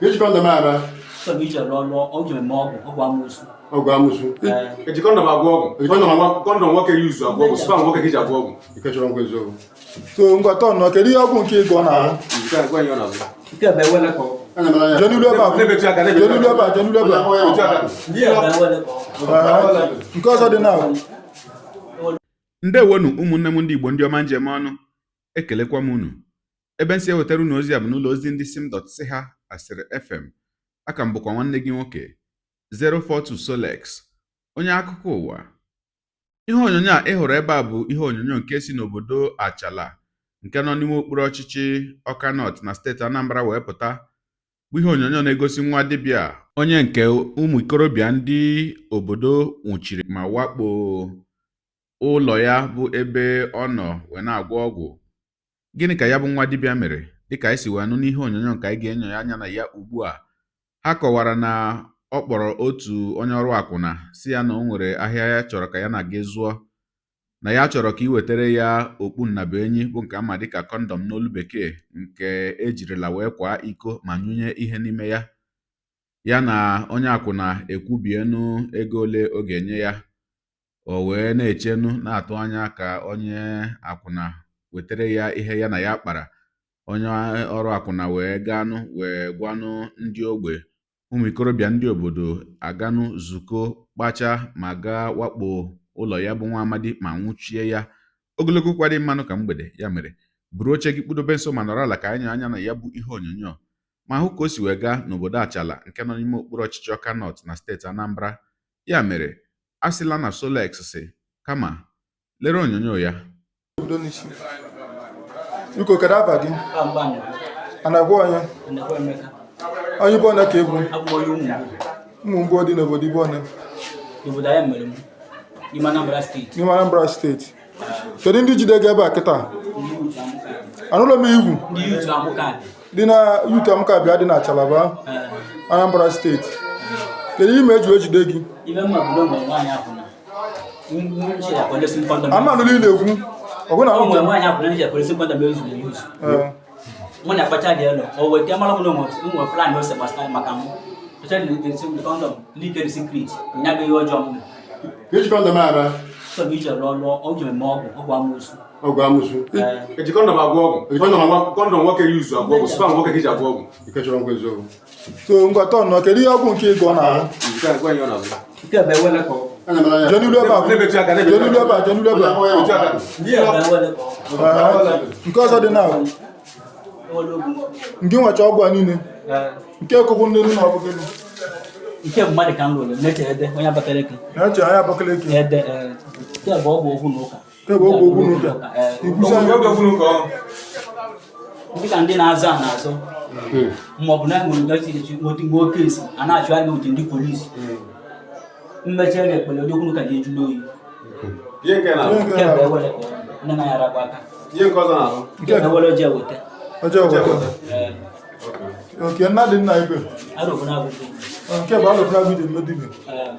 Eji condom aba. Sọ bụ ije rụọ ọrụ ọ ji eme ọgwụ ọgwụ amoosu. Ọgwụ amụsụ. Ee. Eji condom agwọ ọgwụ? Eji condom agwọ- Condom nwoke use agwọ ọgwụ, sperm nwoke ka eji agwọ ọgwụ. Ike chọrọ nkwa eziokwu. So ngwa, tọn, kedu ihe ọgwụ nke ịgọ na-ahụ? Nke a, gwa ya ọ na-agwụ. Nke bụ ewele ka ọ. Ana m anya. Jee n'ilu ebe a. Na-emetụ aka, na-emetụ Jee n'ilu ebe a, jee n'ilu ebe a. Metụ aka. Nke bụ ewele ka ọ. Ee, nke ọzọ dị na Ndewonu, ụmụnne m ndị Igbo, ndị ọma njem ọnụ. Ekelekwa m unu. Ebe m si ewetara unu ozi a bụ n'ụlọ ozi ndị sim dot si ha asịrị FM. Aka m bụkwa nwanne gị nwoke 042 Solex, onye akụkọ ụwa. Ihe onyonyo a ị hụrụ ebe a bụ ihe onyonyo nke si n'obodo Achala nke nọ n'ime okpuru ọchịchị Ọka North na steeti Anambra wee pụta, bụ ihe onyonyo na-egosi nwa dibịa onye nke ụmụ ikorobịa ndị obodo nwụchiri ma wakpo ụlọ ya bụ ebe ọ nọ wee na-agwọ ọgwụ. Gịnị ka ya bụ nwa dibịa mere? Dịka anyị si wee nụ n'ihe onyonyo nke anyị ga-enyo anya na ya ugbu a, ha kọwara na ọ kpọrọ otu onye ọrụ akwụna, si ya na o nwere ahịa ya chọrọ ka ya na-aga zụọ, na ya chọrọ ka ị wetara ya okpu nnabuenyi, bụ nke ama dịka condom n'olu bekee, nke ejirila wee kwaa iko ma nyụnye ihe n'ime ya. Ya na onye akwụna ekwubienu ego ole ọ ga-enye ya. O wee na-echenu, na-atụ anya ka onye akwụna wetara ya ihe ya na ya kpara. Onye ọrụ akwụna wee ganụ wee gwanụ ndị ogbe, ụmụ ikorobịa ndị obodo aganụ zukọ kpacha ma gaa wakpo ụlọ ya bụ nwa amadi ma nwụchie ya. Ogologo kwa dị mmanụ ka mgbede. Ya mere, buru oche gị kpụdobe nso ma nọrọ ala ka anyị anya na ya bụ ihe onyonyo ma hụ ka o si wee gaa n'obodo Achala nke nọ n'ime okpuru ọchịchị Ọka North na steeti Anambra. Ya mere, a sịla na Solex si, kama lere onyonyo ya. Obodo n'isi. Biko, kedu afa gị? Mba. A na-agwa onye? Ndekwa Emeka. Onye ibe one ka egwu? Abụ m onye ụmụ Ụmụ Mgbo dị n'obodo ibe one? N'obodo anyị mere m n'ime Anambra Steeti. N'ime Anambra Steeti. Kedu ndị jide gị ebe a kịta? Ndị youth Amụka. Anụlọ m igwu. Ndị youth Amụka dị. Dị na youth Amụka bịa dị na Achalaba. Ee. Anambra Steeti. Kedu ihe ma eji ejide gị? Ibe mma bụ na o nwere nwaanyị akwụna nche ya kwalesi condom. Anụmanụ niile na-ekwu ọgụ na O nwere anụ. nwaanyị akwụna nche ya kwalesi condom ezuru eyuzu. Ee. Mụ na akpacha dị elu, o weta mara m na o nwere plan ose gbasara maka mụ. Pụta na condom leak the secret nya bụ ihe ọjọọ m mere. Eji condom aba. Sọ bụ ije rụọ ọrụ ọ ji eme ọgwụ ọgwụ amoosu. Ọgwụ amụsụ. Ee. Eji condom agwọ ọgwụ? Eji condom agwọ- Condom nwoke use agwọ ọgwụ, sperm nwoke ka eji agwọ ọgwụ. Ike chọrọ nkwa eziokwu. So ngwa, tọn, kedu ihe ọgwụ nke ịgọ na-ahụ? Nke a, gwa ya ọ na-agwụ. Nke bụ ewele ka ọ. Ana m anya. Jee n'ilu ebe a. Na-emetụ aka, na-emetụ Jee n'ilu ebe a, jee n'ilu ebe a. Metụ aka. Nke bụ ewele ka ọ. Ee, nke ọzọ dị na Ewele ogwu. Nke nwecha ọgwụ a niile? Ee. Nke ekokwu ndị na ọbụ gịnị? Nke bụ mmadụ ka m lụrụ na-eche ede onye Abakaliki. Na-eche onye Abakaliki. Ede, ee. Nke bụ ọgwụ okwu na ụka. Nke bụ ọgwụ okwu na ụka. Ee. Ikwusa. Ọgwụ okwu na ụka ọ. Dịka ndị na-azụ a na-azụ ma ọ bụ na enwere nweta nwe oke esi a na-achụgharị gị ndị polisi mmechi ere ekpere ndị okwu na ụka ji ejulu oyi. Ihe nke na-alụ. Nke bụ ewele ka ọ nne na ya arakwa aka. Ihe nke ọzọ na-alụ. Nke bụ ewele oji eweta. Ọjọọ weta. Ee. Oke nna dị nna ibe. Arọbụ na-agụgụ. Nke bụ alụpụna gị ji eme dibịa. Ee.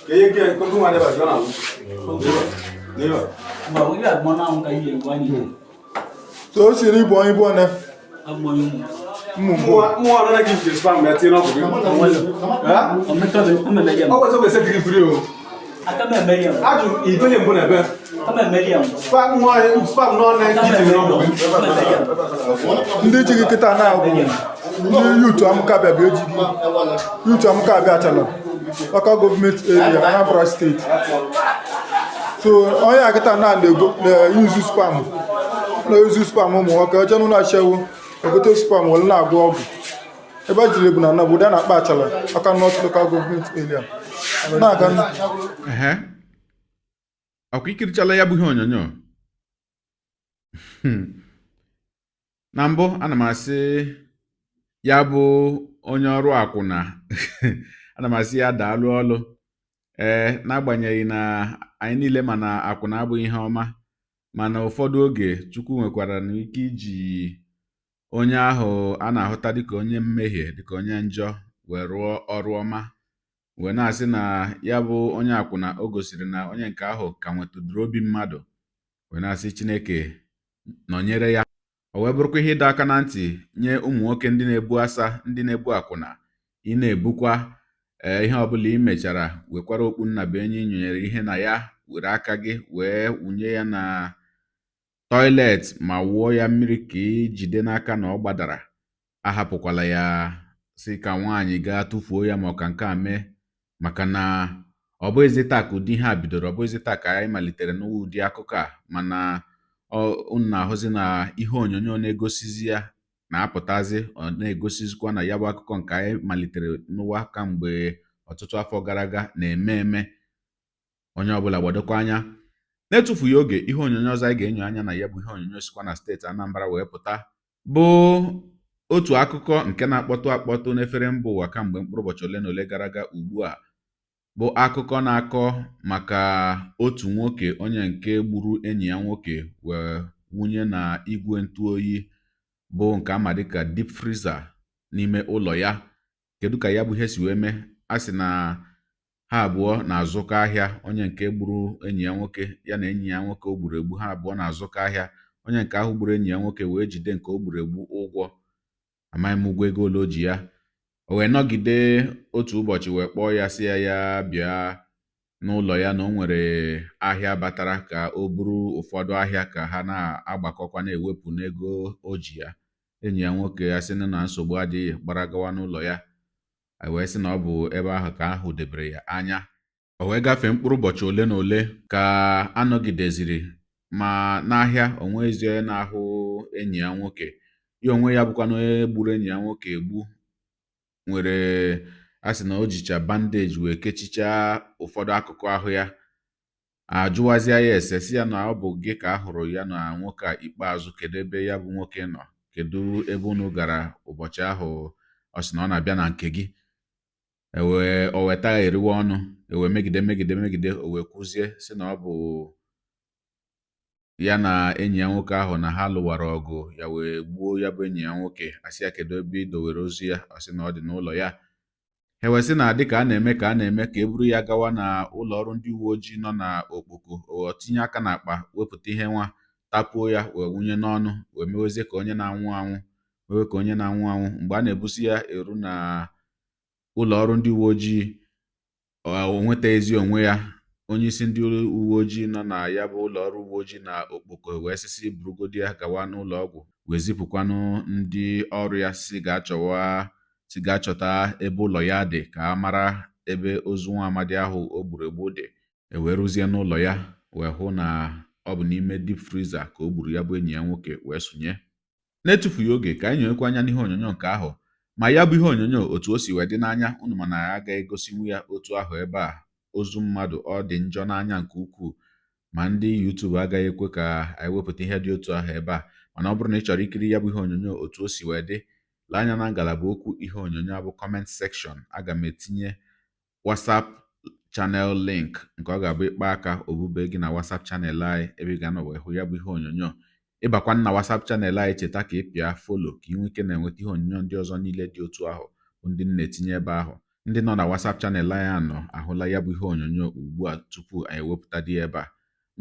Ka ihe nke nke nwa deba ọ na-alụ. N'ihe. Mgbe ọ ihe agụmọnụ ahụ ka ihe egwu anyị ji. So o siri ịbụ onye ibe one? Abụ m onye ụmụ. Ụmụ Mgbo. Mmụọ ọnụ gị jiri sperm ya tinye n'ọgwụ gị. Ha? Omemeri Ọ kwesịrị kwesịrị gị free o. Aka m emeri ya. Ajụ igonye mbụ na ebe. Aka m emeri ya. Sperm nwa sperm n'ọnụ gị tinye n'ọgwụ gị. Ndị ji gị kịta na-abụ ndị youth Amụkabịa bụ eji gị, youth Amụkabịa, Achala Local Government Area, Anambra Steeti. So onye a kịta na na-eyuzu sperm, na-eyuzu sperm ụmụ nwoke oche n'ụlọ achewo egote sperm were na-agwọ ọgwụ. Ebe a jiri ebu na obodo a na-akpa Achala, Ọka North Local Government Area na-aga. Ehe, ọkwa ikirichala ya bụ ihe onyonyo. Na mbụ, ana m asị ya bụ onye ọrụ akwụna, ana m asị ya daalụ ọlụ. Ee, n'agbanyeghị na anyị niile ma na akwụna abụghị ihe ọma, mana ụfọdụ oge Chukwu nwekwara ike iji onye ahụ a na-ahụta dịka onye mmehie, dịka onye njọ, wee rụọ ọrụ ọma. Wee na-asị na ya bụ onye akwụna, o gosiri na onye nke ahụ ka nwetụdụrụ obi mmadụ. Wee na-asị Chineke nọnyere ya. O wee bụrụkwa ihe ịdọ aka na ntị nye ụmụ nwoke ndị na-ebu asa, ndị na-ebu akwụna. Ị na-ebukwa ee ihe ọbụla ị mechara, wekwara okpu nnabuenyi nyụnyere ihe na ya, were aka gị wee wụnye ya na toilet ma wụọ ya mmiri ka ị jide n'aka na ọ gbadara. Ahapụkwala ya si ka nwaanyị gaa tụfuo ya ma ọ ka nke a mee, maka na ọ bụghịzi taa ka ụdị ihe a bidoro, ọ bụghịzi taa ka anyị malitere n'ụdị akụkọ a. Mana unu na-ahụzi na ihe onyonyo na-egosizi ya na-apụtazi, ọ na-egosizikwa na ya bụ akụkọ nke anyị malitere n'ụwa kamgbe ọtụtụ afọ gara aga na-eme eme. Onye ọbụla gbadokwa anya. Na-etufughị oge, ihe onyonyo ọzọ anyị ga-enyo anya na ya bụ ihe onyonyo sikwa na steeti Anambra wee pụta, bụ otu akụkọ nke na-akpọtụ akpọtụ n'efere mba ụwa kamgbe mkpụrụ ụbọchị ole na ole gara aga ugbu a, bụ akụkọ na-akọ maka otu nwoke onye nke gburu enyi ya nwoke wee wunye na igwe ntụoyi bụ nke ama dịka deep freezer n'ime ụlọ ya. Kedu ka ya bụ ihe si wee mee? A sị na ha abụọ na-azụkọ ahịa. Onye nke gburu enyi ya nwoke ya na enyi ya nwoke o gburu egbu, ha abụọ na-azụkọ ahịa. Onye nke ahụ gburu enyi ya nwoke wee jide nke o gburu egbu ụgwọ. Amaghị m ụgwọ ego ole o ji ya. O wee nọgide otu ụbọchị wee kpọọ ya, sị ya ya bịa n'ụlọ ya na o nwere ahịa batara, ka o buru ụfọdụ ahịa ka ha na-agbakọkwa na-ewepụ n'ego o ji ya. Enyi ya nwoke ya sị na nsogbu adịghị, gbara gawa n'ụlọ ya. Wee sị na ọ bụ ebe ahụ ka ahụ debere ya anya. O wee gafee mkpụrụ ụbọchị ole na ole ka anọgideziri ma n'ahịa, o nweghịzi onye na-ahụ enyi ya nwoke. Ya onwe ya bụkwa na onye gburu enyi ya nwoke egbu nwere, a sị na o jicha bandage wee kechichaa ụfọdụ akụkụ ahụ ya. Ajụwazịa ya ese, sị ya na ọ bụ gị ka a hụrụ ya na nwoke a ikpeazụ, kedu ebe ya bụ nwoke nọ, kedu ebe unu gara ụbọchị ahụ ọ sị na ọ na-abịa na nke gị? Ewee o weta eriwe ọnụ, ewee megide megide megide, o wee kwuzie sị na ọ bụ ya na enyi ya nwoke ahụ na ha lụwara ọgụ, ya wee gbuo ya bụ enyi ya nwoke. Asị ya kedu ebe ị dowere ozu ya? Ọ sị na ọ dị n'ụlọ ya. Ha wee sị na dịka a na-eme ka a na-eme ka e buru ya gawa na ụlọ ọrụ ndị uwe ojii nọ na Okpoko, o tinye aka n'akpa wepụta ihe nwa, tapuo ya wee wunye n'ọnụ, wee mewezie ka onye na-anwụ anwụ, mewe ka onye na-anwụ anwụ. Mgbe a na-ebusi ya eru na ụlọ ọrụ ndị uwe ojii, o nwetaghịzi onwe ya. Onye isi ndị uwe ojii nọ na ya bụ ụlọ ọrụ uwe ojii na Okpoko wee sịsị burugodi ya gawa n'ụlọ ọgwụ, wee zipụkwanụ ndị ọrụ ya si gaa chọta ebe ụlọ ya dị, ka a mara ebe ozu nwa amadi ahụ o gburu egbu dị. E wee rụzie n'ụlọ ya wee hụ na ọ bụ n'ime deep freezer ka o gburu ya bụ enyi ya nwoke wee sụnye. Na-etufughị oge, ka anyị nyonyekwa anya n'ihe onyonyo nke ahụ, ma ya bụ ihe onyonyo otu o si wee dị n'anya unu, mana ya agaghị egosinwu ya otu ahụ ebe a. Ozu mmadụ ọ dị njọ n'anya nke ukwuu, ma ndị YouTube agaghị ekwe ka anyị wepụta ihe dị otu ahụ ebe a. Mana ọ bụrụ na ị chọrọ ikiri ya bụ ihe onyonyo otu o si wee dị, lee anya na ngalaba okwu ihe onyonyo abụ comment section. Aga m etinye WhatsApp channel link nke ọ ga-abụ ịkpa aka obube gị na WhatsApp channel anyị, ebe ị ga-anọ wee hụ ya bụ ihe onyonyo. Ịbakwa na WhatsApp channel anyị, cheta ka ị pịa follow ka ị nwee ike na-enweta ihe onyonyo ndị ọzọ niile dị otu ahụ bụ ndị m na-etinye ebe ahụ. Ndị nọ na WhatsApp channel anyị anọ ahụla ya bụ ihe onyonyo ugbu a tupu anyị ewepụta dị ebe a.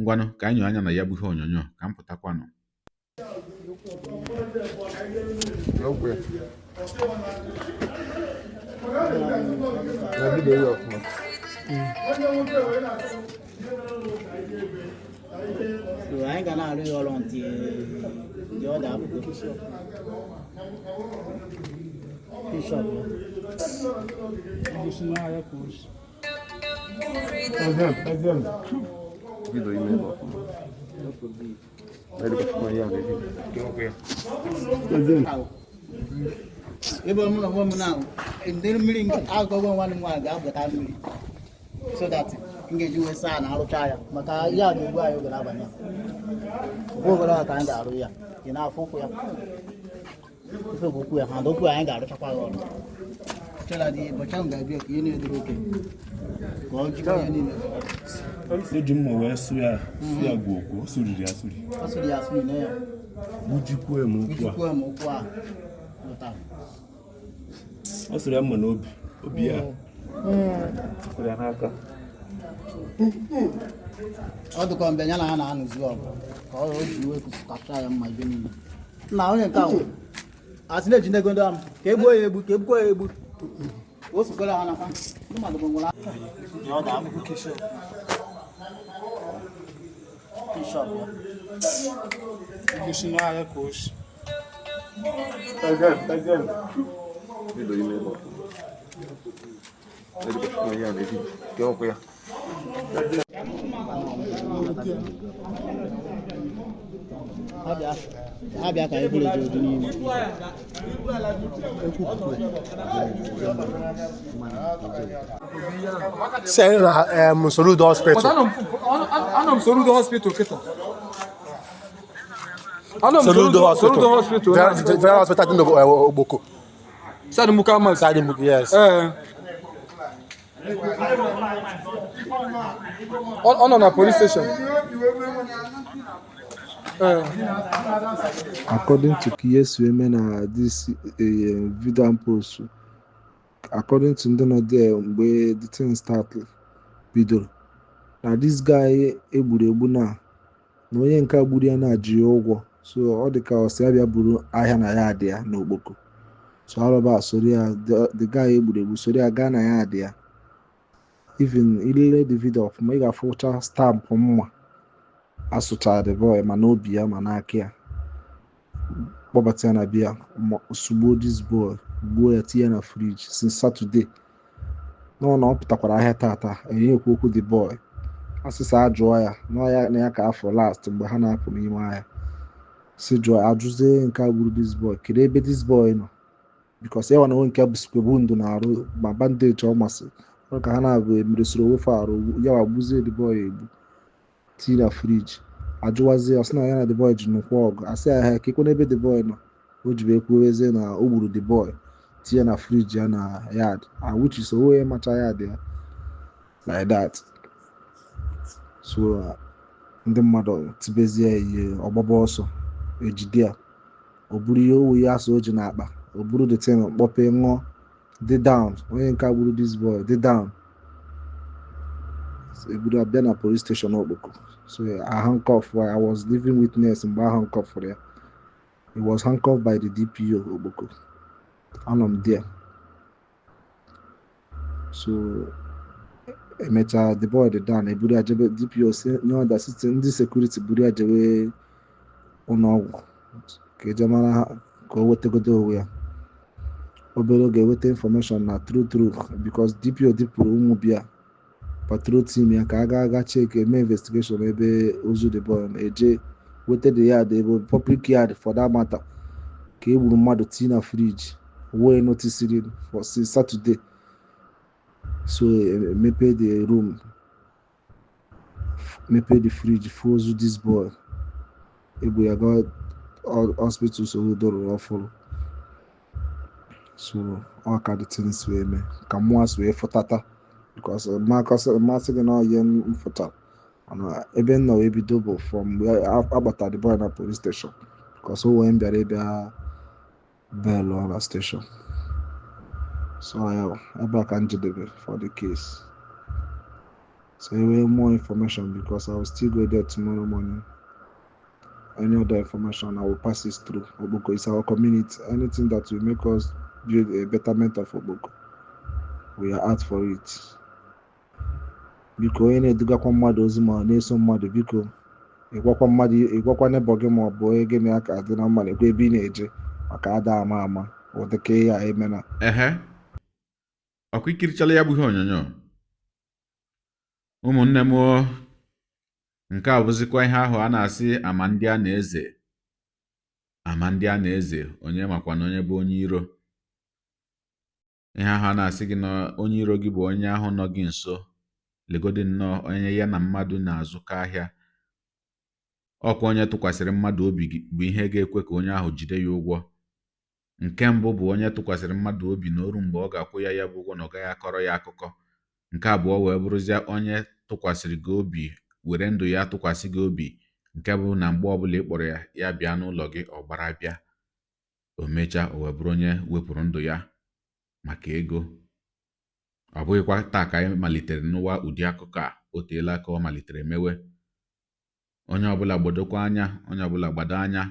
Ngwanụ, ka anyị nyoo anya na ya bụ ihe onyonyo ka m pụtakwanụ. So anyị ga na-arụ ya ọrụ ntị dị ọ ga-apụta. Bishop. Ebe mụ na onwe m na ndị mmiri agụgọ nwanne m nwaanyị ga-abụta mmiri so that m ga-eji wee saa na arụcha ya, maka ya ga-egbu anyị oge n'abalị a. Mgbe obere ka anyị ga-arụ ya, ị na-afụ ụkwụ ya, ife bụ ụkwụ ya, ma ụkwụ anyị ga-arụchakwa ya ọrụ. Chela dị ụbọchị ahụ ga-abịa ka ihe na-edoro oke ka ọ jikọ ihe niile. O ji mma wee sụ ya, sụ ya gwogwo, o sụriri ya asụri. Ọ sụrụ ya asụri na ya. Gbujikwuo ya ma ụkwụ a. Gbujikwuo ya ma ụkwụ a. Ọ sụrụ ya mma n'obi, obi ya. Sụrụ ya n'aka. Ọ dịkwa mgbe ya na ha na-anụzi ọgụ ka ọ ji iwe kacha ya mma ebe niile. Na onye nke ahụ asị na-ejidego ndị ahụ ka egbuo ya egbu, ka egbukwa ya egbu, o sokwara ha nakwa ndị mmadụ bụ nwụrụ. Ọ ga-abụ bishọp ya. Gosi n'ahịa ka o si. Ha bịa ka anyị village oju n'ime. Sị na Soludo Hospital. Anọ m Soludo Hospital kịta. Anọ m Soludo Hospital. Soludo Hospital. General Hospital dị n'Ogboko. Sadi Mukamas. Side Mbuko, yes. Ee. Ọ nọ na police station. Ee. According to Kiyesueme na this video and post, according to ndị nọ there mgbe the thing start bidoro, na this guy egburu egbu na na onye nke a gburu ya na-ji ya ụgwọ, so ọ dị ka ọ sị abịa buru ahịa na ya dị ya n'Okpoko. So arọba soro ya, the guy egburu egbu soro ya gaa na ya dị ya. Even ilele the video ọfụma, ị ga-afụcha stampụ mma asụchara the boy ma n'obi ya ma n'aka ya, kpọbata ya na bịa sugbuo this boy, gbuo ya, tinye ya na fridge since Saturday. Nọ na ọ pụtakwara ahịa tata, enye ekwu okwu the boy asịsa ajụọ ya nọ ya na ya ka afọ last mgbe ha na-apụ n'ime ahịa, si jụọ ajụzie nke a gburu this boy, kedu ebe this boy nọ, because ya na onwe nke bụ bụ ndụ na-arụ ma bandage ọ masị ọ ka ha na-abụ emeresiri owofe arụ ya wa gbuzie the boy egbu tinye na fridge. Ajụwazie, ọ sị na ya na the boy ji nnukwu ọgụ, asị ya ha ka ekwe n'ebe the boy nọ, o ji wee kwuwezie na o gburu the boy tinye na fridge ya na yard, and which is onwe ya macha yard ya like that. So ndị mmadụ tibezie ya ihe, ọgbaba ọsọ ejide ya, o buru ihe owu ya asụ o ji n'akpa, o buru the thing kpọpee ṅụọ dị down. Onye nke a gburu this boy dị down. So eburu abịa na police station Okpoko. So I handcuff, while I was living witness mgbe a handcuffụrụ ya. He was handcuffed by the DPO Okpoko. Anọ m there. So emechaa the boy dị down, eburu ya jebe DPO si nye ọda site ndị security buru ya jebe ụlọọgwụ ka eje mara ha ka o wetagodo onwe ya. Obere oge eweta information na true true, because DPO dipụrụ ụmụ bịa patrol team ya ka a ga aga check, eme investigation ebe ozu the boy nọ. Eje weta the yard, ebe public yard for that matter, ka e gburu mmadụ tii na fridge wee noticiri for since Saturday. So emepe the room, mepee the fridge, fụ ozu this boy, ebu ya gawa hospital Soludo rụrụ ọfụrụ. So ọ ka the things wee mee ka mmụọ si wee fụtata, because mmasị gị na ihe m fụtara mana ebe m nọ wee bido bụ from mgbe agbata the boy na police station, because o wee m bịara ịbịa bel na station. So ya bụ ebe a ka m jedebe for the case. So enwee more information, because I will still go there tomorrow morning, any other information I will pass it through. Ogboko is our community. Anything that will make us build a betterment of Ogboko, we are out for it. Biko onye na-edugakwa mmadụ ozi ma ọ na-eso mmadụ, biko ịgwakwa mmadụ, ịgwakwa neighbour gị ma ọ bụ onye gị na ya ka dị na mma, na-ekwe ebe ị na-eje maka ada ama ama ụdịka ya emena. Ehe, ọkwa ikirichala ya bụ ihe onyonyo, ụmụnne m o. Nke a bụzikwa ihe ahụ a na-asị ama ndị a na-eze, ama ndị a na-eze, onye makwa na onye bụ onye iro. Ihe ahụ a na-asị gị na onye iro gị bụ onye ahụ nọ gị nso. Legodi nnọọ onye ya na mmadụ na-azụkọ ahịa, ọkwa onye tụkwasịrị mmadụ obi gị bụ ihe ga-ekwe ka onye ahụ jide ya ụgwọ. Nke mbụ bụ onye tụkwasịrị mmadụ obi na oru mgbe ọ ga-akwụ ya ya bụ ụgwọ na ọ gaghị akọrọ ya akụkọ. Nke abụọ wee bụrụzie onye tụkwasịrị gị obi were ndụ ya tụkwasị gị obi, nke bụ na mgbe ọbụla ị kpọrọ ya, ya bịa n'ụlọ gị, ọ gbara bịa. O mechaa, o wee bụrụ onye wepụrụ ndụ ya maka ego. Ọ bụghịkwa taa ka anyị malitere n'ụwa ụdị akụkọ a, o teela ka ọ malitere mewe. Onye ọbụla gbadokwa anya, onye ọbụla gbado anya.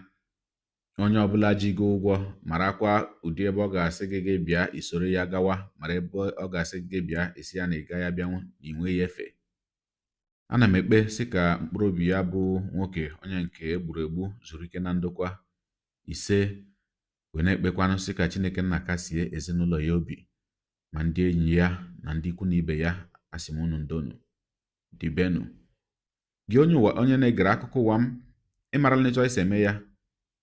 Onye ọbụla ji gị ụgwọ, marakwa ụdị ebe ọ ga-asị gị gị bịa isoro ya gawa, mara ebe ọ ga-asị gị bịa isi ya na ị gaghị abịanwu na ị nweghị efe. Ana m ekpe sị ka mkpụrụ obi ya bụ nwoke onye nke e gburu egbu zuru ike na ndokwa. Ise. Wee na-ekpekwanụ sị ka Chineke nna kasie ezinụlọ ya obi, ma ndị enyi ya na ndị ikwu na ibe ya. Asị m unu ndonu dibenu. Gị onye ụwa, onye na-egere akụkọ ụwa m, ị marala etu anyị si eme ya.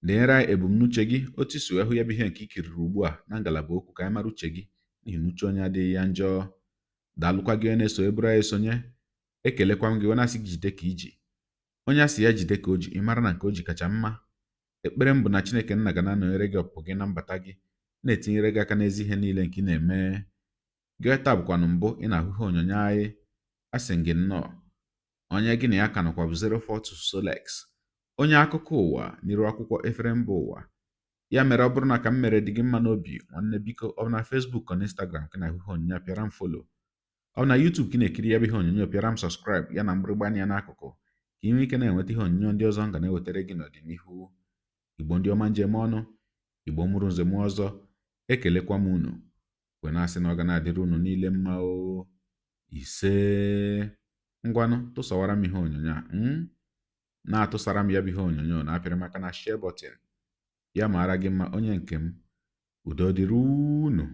Denyere anyị ebumnuche gị, otu i si wee hụ ya bụ ihe nke i kiriri ugbu a, na ngalaba okwu, ka anyị mara uche gị, n'ihi na uche onye adịghị ya njọ. Daalụkwa gị onye na-eso eburu anyị esonye. Ekelekwa m gị wee na-asị gị jide ka iji. Onye a sị ya jide ka o ji, ị mara na nke o ji kacha mma. Ekpere m bụ na Chineke nna ga na-anọnyere gị ọpụpụ gị na mbata gị, na-etinyere gị aka n'ezi ihe niile nke ị na-eme. Gị taa bụkwanụ mbụ ị na-ahụ ihe onyonyo anyị, asị m gị nnọọ. Onye gị na ya ka nọkwa bụ 042 Solex, onye akụkọ ụwa n'iru akwụkwọ efere mba ụwa. Ya mere, ọ bụrụ na ka m mere dị gị mma n'obi, nwanne, biko, ọ bụ na Facebook ọ na Instagram ka ị na-ahụ ihe onyonyo a, pịara m follow. Ọ bụ na YouTube ka ị na-ekiri ya bụ ihe onyonyo, pịara m subscribe ya na mgbịrịgba anya n'akụkụ, ka ị nwee ike na-enweta ihe onyonyo ndị ọzọ m ga na-ewetara gị n'ọdịnihu. Igbo ndị ọma, njem ọnụ, Igbo mụrụ nze mụọ ọzọ, ekelekwa m unu wee na-asị na ọ ga na-adịrị unu niile mma o. Ise. Ngwanụ, tụsawara m ihe onyonyo a, na-atụsara m ya bụ ihe onyonyo, na-apịrị maka na share button. Ya mara gị mma, onye nke m. Udo dịrị unu.